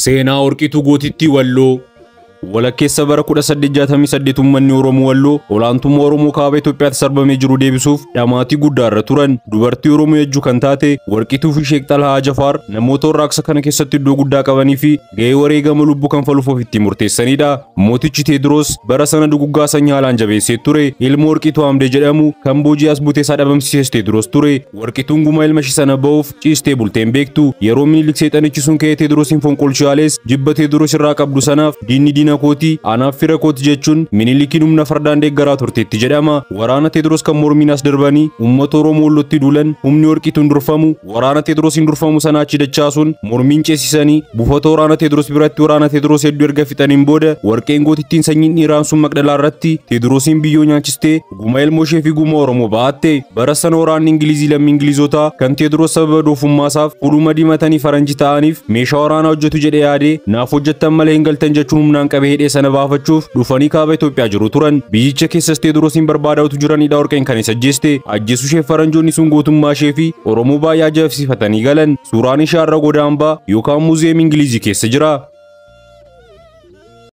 Seenaa Warqituu Gootittii Walloo. Walakkeessa bara 1868 uummanni Oromoo Walloo olaantummaa Oromoo kaaba Itoophiyaatti sarbamee jiru deebisuuf dhamaatii guddaa irra turan. Dubartii Oromoo Yejjuu kan taate Warqituu fi Sheek Xalhaa Jafaar namoota warraaqsa kana keessatti iddoo guddaa qabanii fi ga'ee wareegama lubbuu kan faluuf ofitti murteessanidha. Mootichi Teediroos bara sana duguggaa sanyii haalaan jabeessee ture. Ilma Warqituu Hamdee jedhamu kan booji'as butee isaa dhabamsiises Teediroos ture. Warqituun gumaa ilma ishee sana ba'uuf ciistee bulteen beektu. Yeroo Minilik seexanichi sun ka'ee Teediroosiin fonqolchuu yaales, jibba Teediroos irraa qabdu sanaaf diinni diina kooti, anaaf fira kooti jechuun Minilikiin humna fardaan deeggaraa turteetti jedhama. Waraana Teediroos kan mormiin as darbanii uummata Oromoo Wallootti duulan, humni Warqituun durfamu waraana Teediroosiin durfamu sana achi dachaasuun mormiin ceesisanii buufata waraana Teediroos biratti waraana Teediroos hedduu erga fixaniin booda, warqeen gootittiin sanyiin dhiiraan sun Maqdalaa irratti Teediroosiin biyyoo nyaachistee guma ilmoo ishee fi guma Oromoo ba'atte. Bara sana waraanni Ingilizii lammii Ingilizotaa kan Teediroos sababa doofummaasaaf fuuluma diimatanii faranjii ta'aniif meeshaa waraanaa hojjetu jedhee yaadee, naaf hojjettan malee hin galtan jechuun humnaan qabee hidhee sana baafachuuf dhufanii kaaba Itoophiyaa jiru turan. Biyyicha keessas Teediroosiin barbaadatu jiranidha warqeen kan isa ajjeeste. Ajjeesuu ishee faranjoonni sun gootummaa ishee fi Oromoo baay'ee ajaa'ibsiifatanii galan. Suuraan ishee har'a godaambaa yookaan muuziyeemii Ingilizii keessa jira.